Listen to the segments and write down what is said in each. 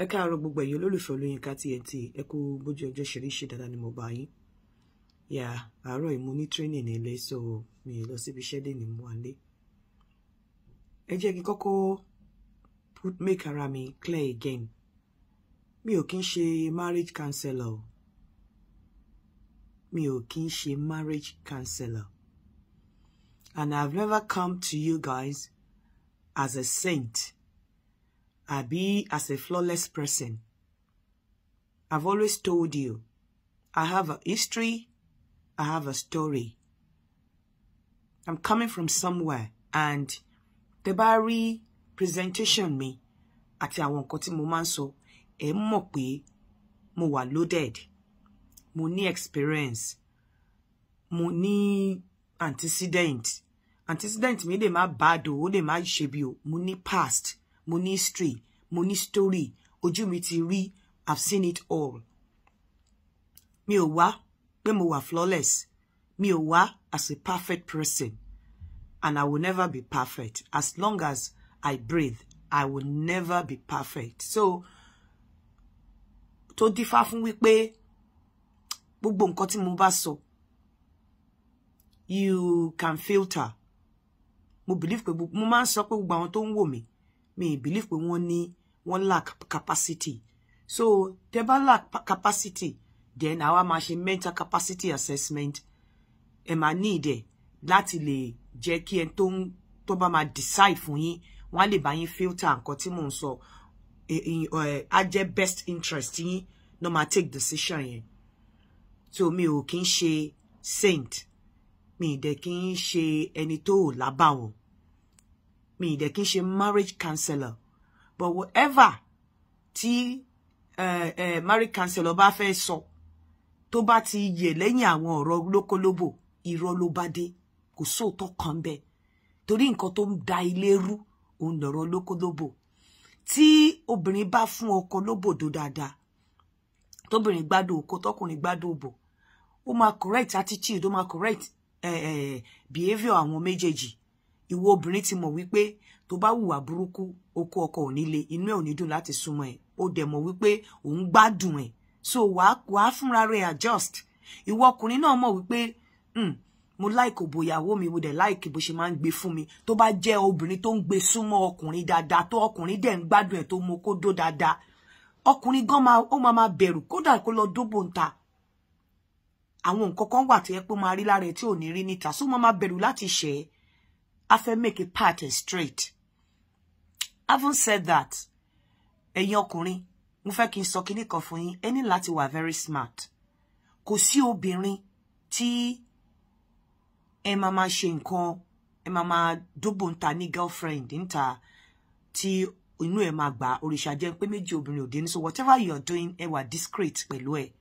Ẹ káàárọ̀ gbogbo ẹ̀yin olólùfẹ́ Olóyinka TNT. Ẹ kú bójú ọjọ́ ṣe rí, ṣe dáadáa ni mo bá yín? Yeah, àárọ̀ yìí mo ní training nílé, so mi lọ síbi iṣẹ́ lé ní mo wà lé. Ẹ jẹ́ kí n kọ́kọ́ put make ara mi clear again. Mi ò kí ń ṣe marriage counselor. Mi ò kí ń ṣe marriage counselor. And I've never come to you guys as a saint àbí as a flawless person. I've always told you, I have a history, I have a story. I'm coming from somewhere, and tẹ́ bá rí presentation mi àti àwọn nǹkan tí mo máa ń sọ, ẹ mọ̀ pé mo wà loaded, mo ní experience, mo ní antecedent. Antecedent mi lè má bad o, ó lè má ṣe bí o. Mo ní past, mo ní history, mo ní story, ojú mi ti rí. I've seen it all. Mi ò wá pé mo wà flawless, mi ò wá as a perfect person, and I will never be perfect. As long as I breathe, I will never be perfect. So tó dífá fún wípé gbogbo nǹkan tí mo bá sọ, you can filter. Mo believe pé mo máa ń sọ pé gbogbo àwọn tó ń wò mí, mi believe pé wọ́n ní wọ́n lack capacity. So tẹ́ bá lack capacity, then àwa máa ṣe mental capacity assessment. Ẹ máa ní ìdẹ láti lè jẹ́ kí ẹ tó ń tó bá máa decide fún yín, wọ́n á lè bá yín filter nǹkan tí mò ń sọ, á jẹ́ best interest yín no máa take decision yẹn. So mi ò kí ń ṣe saint, mi ì dẹ̀ kí ń ṣe ẹni tó ò lábàwọ̀n, mi ì dẹ̀ kí ń ṣe marriage counselor. But whatever tí marriage counselor bá fẹ́ sọ, tó bá ti yè lẹ́yìn àwọn ọ̀rọ̀ lókólóbò, irọ́ ló bá dé, kò sóòótọ́ kan bẹ́ẹ̀, torí nǹkan tó ń da ilé rú òun lọ̀rọ̀ lókólóbò. Tí obìnrin bá fún ọkọ lóbòdó dáadáa, tóbìnrin gbádùn oko, tọkùnrin gbádùn òbò, ó máa correct attitude, ó máa correct behaviour àwọn méjèèjì. Ìwọ obìnrin ti mọ̀ wípé tó bá hùwà burúkú, okó ọkọ ò ní le, inú ẹ̀ ò ní dùn láti súnmọ́ ẹ̀. Ó dẹ̀ mọ̀ wípé òun gbádùn ẹ̀, so wàá fúnra rẹ̀ adjust. Ìwọ ọkùnrin náà mọ̀ wípé mo like òbò ìyàwó mi, mo dẹ̀ like bó ṣe máa ń gbé fún mi. Tó bá jẹ́ obìnrin tó ń gbé súnmọ́ ọkùnrin dáadáa, tó ọkùnrin dẹ̀ ń gbádùn ẹ̀, tó mọ kó dó dáadáa, ọkùnrin gan máa ó máa máa bẹ̀rù kódà kó lọ dóbò ń ta. Àwọn nǹkan kan wà tó yẹ pé ó máa rí lára ẹ̀ tí ò ní rí níta, so máa máa bẹ̀rù láti ṣe é. A fẹ́ make a path straight. Having said that, ẹ̀yin ọkùnrin, mo fẹ́ kí n sọ kinní kan fún yín. Ẹ ní láti wà very smart. Kò sí obìnrin tí ẹ máa máa ṣe nǹkan, ẹ máa máa dóbò ń ta ní girlfriend níta, tí inú ẹ máa gbà. Òrìṣà jẹ́ pé méjì obìnrin òde ní. So whatever you are doing, ẹ wà discreet pẹ̀lú ẹ.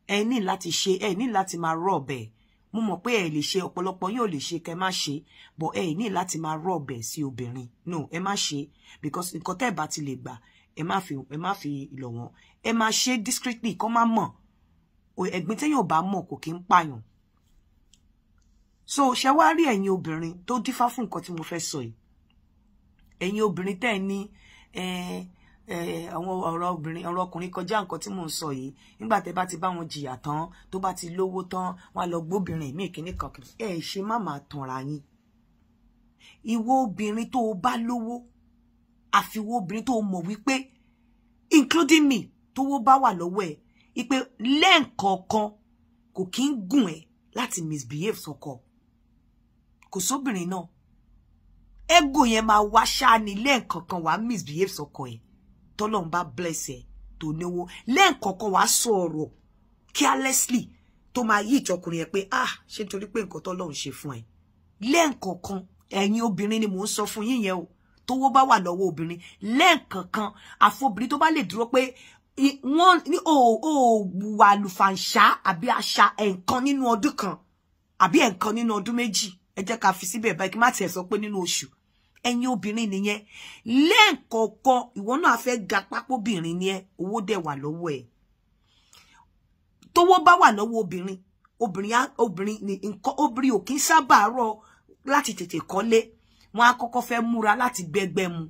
Ẹ ní láti ṣe, ẹ ní láti máa rub ẹ. Mo mọ̀ pé ẹ lè ṣe, ọ̀pọ̀lọpọ̀ yóò lè ṣe kẹ́ má ṣe, but ẹ ní láti máa rub ẹ sí obìnrin. No, ẹ má ṣe, because nǹkan tẹ́ ẹ bá ti lè gbà, ẹ má fi lọ̀ wọ́n. Ẹ máa ṣe discreetly kó má mọ̀. Ẹ̀gbin téèyàn ò bá mọ̀ kò kí ń pààyàn. So ṣe wá rí ẹ̀yin obìnrin tó dífá fún nǹkan tí mo fẹ́ sọ yìí, ẹ̀yin obìnrin tẹ́ ẹ ní àwọn ọ̀rọ̀ obìnrin, ọ̀rọ̀ ọkùnrin kọjá nǹkan tí mò ń sọ yìí, nígbà tẹ́ bá ti bá wọn jìyà tán, tó bá ti lówó tán, wọn á lọ gbóbìnrin míì, kíní kan. Ẹ ṣe má máa tanra yín. Ìwọ obìnrin tó o bá lówó, àfiwọ́ obìnrin tó o mọ̀ wípé, including me, tówó bá wà lọ́wọ́ ẹ̀, ipe lẹ́ǹkọ̀ọ̀kan kò kí ń gùn ẹ́ láti misbehave sọ́kọ, kò sóbìnrin náà. Ego yẹn máa wá ṣáá ní lẹ́ǹkọ̀ọ̀kan wàá misbehave sọ́kọ ẹ̀. Tọ́lọ́run bá bless ẹ̀ tó níwó, lẹ́ǹkọ̀ọ̀kan wàá sọ ọ̀rọ̀ carelessly tó máa yí ìjọkùnrin yẹn pé, "Ah, ṣé nítorí pé nǹkan tọ́lọ́run ṣe fún ẹ?" Lẹ́ǹkọ̀ọ̀kan, ẹ̀yin obìnrin ni mò ń sọ fún yín yẹn o. Tówó bá wà lọ́wọ́ obìnrin, lẹ́ǹkọ̀ọ̀kan, àfobìnrin tó bá lè dúró pé wọ́n ní ò wà lùfàǹṣá àbí àṣà ẹ̀ǹkan nínú ọdún kan àbí ẹ̀ǹkan nínú ọdún 2, ẹ jẹ́ ká fi síbẹ̀ báyìí, kí má tiẹ̀ sọ pé nínú oṣù. Ẹ̀yin obìnrin nìyẹn. Lẹ́ǹkọ̀ọ̀kan, ìwọ náà fẹ́ ga pápóbìnrin ni ẹ, owó dẹ̀ wà lọ́wọ́ ẹ̀. Tówó bá wà lọ́wọ́ obìnrin, obìnrin obìnrin ní nǹkan, obìnrin ò kí ń sábà rọ láti tètè kọ́lé. Wọ́n á kọ́kọ́ fẹ́ múra láti gbẹgbẹ́ mu.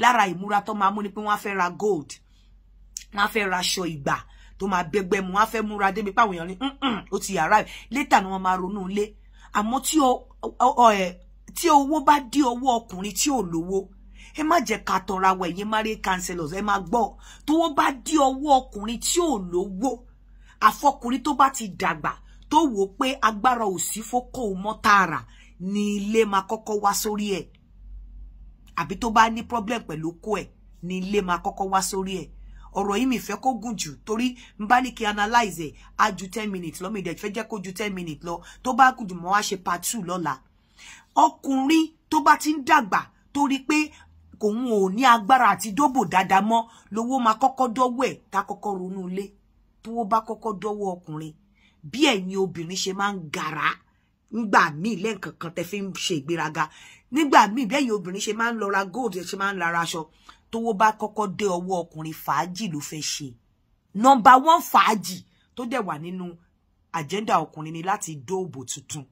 Lára ìmúra tó máa mú ni pé wọ́n á fẹ́ ra gold. Wọ́n á fẹ́ raṣọ ìgbà tó máa bẹ́gbẹ́ mu, wọ́n á fẹ́ múra débi páwọn èèyàn ní ó ti arrive. Later ni wọ́n máa ronú ilé. Àmọ́ tí owó bá dé ọwọ́ ọkùnrin tí ò lówó, ẹ má jẹ́ ká tọra wa. Ẹ̀yin marriage counselors, ẹ má gbọ́. Tówó bá dé ọwọ́ ọkùnrin tí ò lówó, àfọkùnrin tó bá ti dàgbà tó wò pé agbára ò sí fókó mọ́ tààrà ní ilé máa kọ́kọ́ wá sórí ẹ̀, àbí tó bá ní problem pẹ̀lú kó ẹ̀ ní ilé máa kọ́kọ́ wá sórí ẹ̀. Ọ̀rọ̀ yìí mi fẹ́ kó gùn jù, torí n bá ní kí analyze ẹ̀ á ju 10 minutes lọ. Mi dẹ̀ fẹ́ jẹ́ kó ju 10 minutes lọ. Tó bá gùn jù, mọ́ wá ṣe part two lọ́la. Ọkùnrin tó bá ti ń dàgbà, torí pé kòun ò ní agbára àti dóbò dáadáa mọ́, lówó máa kọ́kọ́ dọ́wọ́ ẹ̀, tá kọ́kọ́ ronú ilé. Tówó bá kọ́kọ́ dọ́wọ́ ọkùnrin, bí ẹ̀yin obìnrin ṣe máa ń gara nígbà míì lẹ́ǹkankan tẹ́ fi ń ṣe ìgbéraga nígbà míì, bí ẹ̀yin obìnrin ṣe máa ń lọ ra gold, ṣe máa ń ra aṣọ, tówó bá kọ́kọ́ dé ọwọ́ ọkùnrin, fàájì ló fẹ́ ṣe. Number one fàájì tó dẹ̀ wà nínú agenda ọkùnrin ni láti dóòbò tuntun.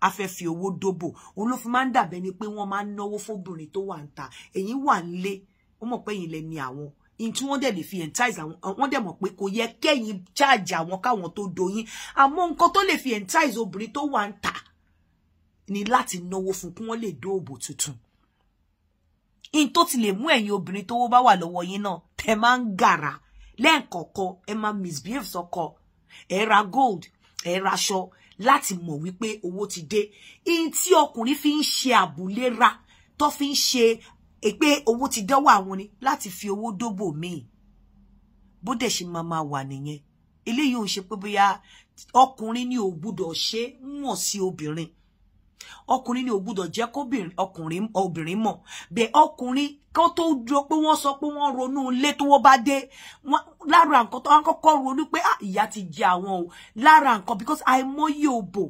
A fẹ́ fi owó dóbò. Òun ló fi máa ń dàbẹ́ ni pé wọ́n máa ń náwó fóbìnrin tó wà ń ta. Èyí wà ń lé, ó mọ̀ pé ẹ̀yin lẹ ni àwọn in tí wọ́n dẹ̀ lè fi entice àwọn. Wọ́n dẹ̀ mọ̀ pé kò yẹ kẹ́yìn charge àwọn káwọn tó doyin, àmọ́ nǹkan tó lè fi entice obìnrin tó wà ń ta ni láti náwó fún kí wọ́n lè dóòbò tuntun. In tó ti lè mú ẹ̀yin obìnrin tówó bá wà lọ́wọ́ yín náà tẹ́ máa ń gàrà lẹ́ẹ̀kọ̀ọ̀kan, ẹ máa misbehave sọ́kọ, ẹ ra gold, ẹ raṣọ láti mọ̀ wípé owó ti dé. In tí ọkùnrin fi ń ṣe àbúlera tó fi ń ṣe pé owó ti dọ́wọ́ àwọn ni láti fi owó dóbò míì. Bó dẹ̀ ṣe máa máa wà nìyẹn. Eléyìí ò ń ṣe pé bóyá ọkùnrin ni ò gbúdọ̀ ṣe wọ̀n sí obìnrin, ọkùnrin ni ò gbúdọ̀ jẹ́ kóbìnrin ọkùnrin obìnrin mọ̀ bẹ́ẹ̀. Ọkùnrin kó tó dúró pé wọ́n sọ pé wọ́n ronú ilé, tó wọ́n bá dé, lára nǹkan tó wọ́n kọ́kọ́ ronú pé ìyà ti jẹ àwọn o lára nǹkan, because àìmọye òbò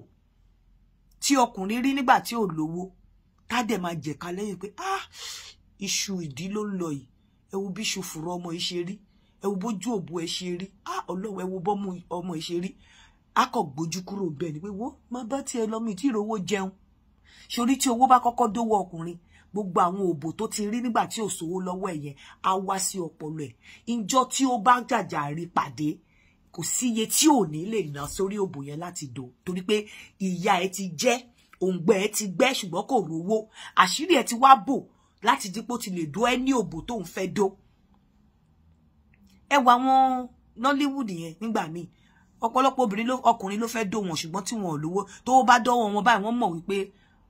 tí ọkùnrin rí nígbà tí ò lówó, tá dẹ̀ máa jẹ̀ka lẹ́yìn pé ah, iṣu ìdí ló ń lọ yìí, ẹ wo bí iṣu fùrọ̀ ọmọ yìí ṣe rí, ẹ wo bójú òbò ẹ ṣe rí, ah Ọlọ́run, ẹ wo bọ́mú ọmọ yìí ṣe rí. A kò gbójú kúrò bẹ́ẹ̀ ni pé wo má bá tiẹ̀ lọ, mi tí ìrówó jẹun sórí. Tí owó bá kọ́kọ́ dówó ọkùnrin, gbogbo àwọn òbò tó ti rí nígbà tí ò sówó lọ́wọ́ ẹ̀ yẹn á wá sí ọpọlọ ẹ̀. Ìjọ tí ó bá jàjà rí pàdé, kò síye tí ò ní lè ná sórí òbò yẹn láti dò, torí pé ìyá ẹ ti jẹ́, òǹgbẹ ẹ ti gbẹ, ṣùgbọ́n kò rówó. Àṣírí ẹ ti wá bò láti dípò ti lè dó ẹ ní òbò tó ń fẹ́ dó. Ẹ wà wọn Nollywood yẹn, nígbà míì ọ̀pọ̀lọpọ̀ obìnrin ló ọkùnrin ló fẹ́ dó wọn, ṣùgbọ́n tí wọn ò lówó, tó bá dọ́wọ́ wọn báyìí, wọ́n mọ̀ wípé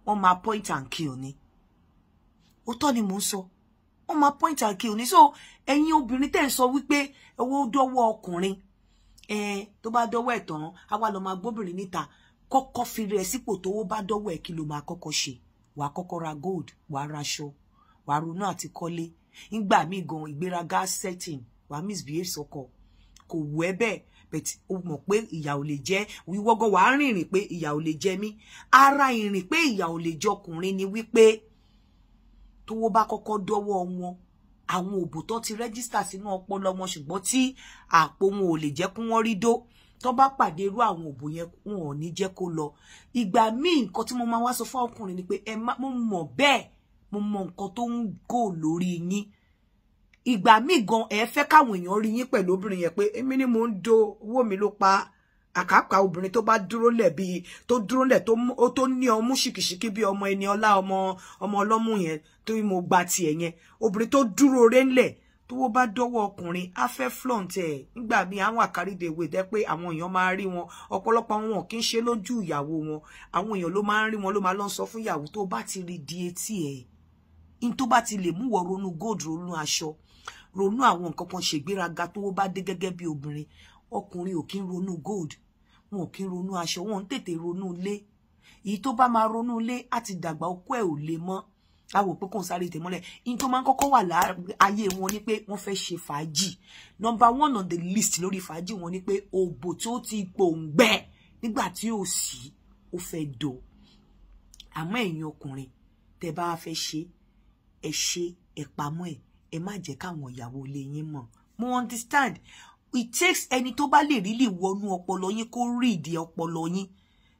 wọ́n máa point and kill ni. Òótọ́ ni mò ń sọ, wọ́n máa point and kill ni. So ẹ̀yin obìnrin tẹ́ ń sọ wípé owó dọ́wọ́ ọkùnrin, tó bá dọ́wọ́ ẹ̀ tán, á wá lọ máa gbóbìnrin níta, kọ́kọ́ fi rẹ̀ sípò tówó bá dọ́wọ́ ẹ̀, kí ló máa kọ́kọ́ ṣe? Wàá kọ́kọ́ ra gold, wàá raṣọ, wàá ronú àti kọ́lé. Nígbà míì gan, ìgbéraga setting, wàá misbehave sọ́kọ. Kò wù ẹ́ bẹ́ẹ̀, but o mọ̀ pé ìyà ò lè jẹ́ wíwọ́gọ́. Wàá rìnrìn pé ìyà ò lè jẹ mí. Ara ìrìn pé ìyà ò lè jọkùnrin ni wípé tówó bá kọ́kọ́ dọ́wọ́ wọn, àwọn òbò tó ti register sínú ọpọlọ wọn, ṣùgbọ́n tí àpò wọn ò lè jẹ́ kí wọ́n rí dó, tó bá pàdé irú àwọn òbò yẹn, wọn ò ní jẹ́ kó lọ. Ìgbà míì, nǹkan tí mo máa wá sọ fún ọkùnrin ni pé ẹ má, mo mọ̀ bẹ́ẹ̀, mo mọ nǹkan tó ń gò lórí yín. Ìgbà míì gan, ẹ fẹ́ káwọn èèyàn rí yín pẹ̀lú obìnrin yẹn pé èmi ni mò ń do owó mi ló pa àkàkà. Obìnrin tó bá dúró lẹ̀ bíi tó dúró lẹ̀, tó ní ọmú ṣìkìṣìkì bí ọmọ ẹni ọlá, ọmọ ọmọ ọlọ́mú yẹn tó mo gba tiẹ̀ yẹn, obìnrin tó dúró rẹ̀ ńlẹ̀, tówó bá dọ́wọ́ ọkùnrin, á fẹ́ flaunt ẹ̀. Nígbà míì, àwọn àkàrídèwé dẹ́ pé àwọn èèyàn máa rí wọn. Ọ̀pọ̀lọpọ̀ àwọn wọn kì í ṣe lójú ìyàwó wọn, àwọn èèyàn ló máa ń rí wọn, ló máa lọ sọ fún ìyàwó. Tó bá ti rí di etí ẹ̀ in, tó bá ti lè mú wọ ronú gold, ronú aṣọ, ronú àwọn nǹkan kan, ṣègbéraga tó bá dé gẹ́gẹ́ bí obìnrin, ọkùnrin ò kí ń ronú gold, wọn ò kí ń ronú aṣọ, wọn ń tètè ronú ilé. Èyí tó bá máa ronú ilé á ti dàgbà, okó ẹ̀ ò lè mọ́, a wò pé kò ń sáré tẹ̀mọ́lẹ̀. In tó máa ń kọ́kọ́ wà láyé wọn ni pé wọ́n fẹ́ ṣe fàájì. Number one on the list lórí fàájì wọn ni pé òbò tó ti gbòǹgbẹ nígbà tí ò sí, ó fẹ́ do. Àmọ́ ẹ̀yin ọkùnrin, tẹ́ bá fẹ́ ṣe, ẹ ṣe ẹ pamọ́ ẹ, ẹ má jẹ́ káwọn ìyàwó ilé yín mọ̀. Mo understand, it takes ẹni tó bá lè really wọnú ọpọlọ yín, kó rí ìdí ọpọlọ yín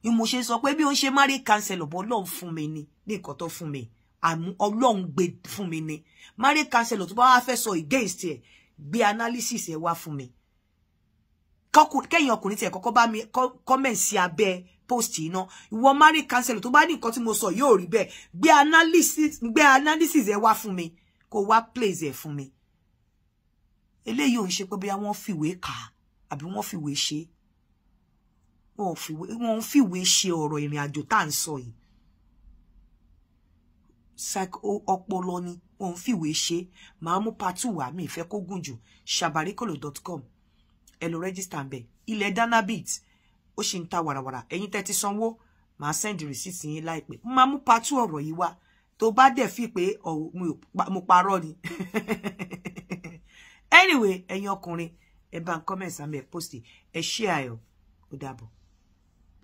ni mo ṣe sọ pé bí ó ń ṣe marriage counselor bọ́. Ọlọ́run fún mi ni ní nǹkan tó fún mi, àmú Ọlọ́run gbé fún mi ni marriage counselor. Tó bá wá fẹ́ sọ against ẹ̀, Gbé analysis ẹ wá fún mi. Kẹ́yìn ọkùnrin tiẹ̀ kọ́kọ́ bá mi comment sí abẹ́ post yìí náà. Ìwọ marriage counselor tó bá ní nǹkan tí mo sọ yóò rí bẹ́ẹ̀, gbé analysis ẹ wá fún mi, kó wá place ẹ fún mi. Eléyìí ò ń ṣe pé bóyá wọ́n fìwé kà á àbí wọ́n fìwé ṣe. Wọ́n fìwé ṣe ọ̀rọ̀ ìrìn àjò tá à ń sọ yìí. Ọpọlọ ni wọ́n fìwé ṣe. Màá mú part 2 wá, mi ìfẹ́ kó gùn jù. Shabarikolo.com, ẹ lọ register ń bẹ̀. Ilẹ̀ Danabit ó sì ń ta wàràwàrà. Ẹ̀yin tẹ́ ti sanwó, màá send receipt yín láìpẹ́. Máa mú part 2 ọ̀rọ̀ yìí wá. Tó bá dẹ̀ fi pé mo parọ́ ni. Anyway, ẹ̀yin ọkùnrin, ẹ bá ń comment sábẹ́ post, ẹ share. Ayọ̀, ó dàbọ̀.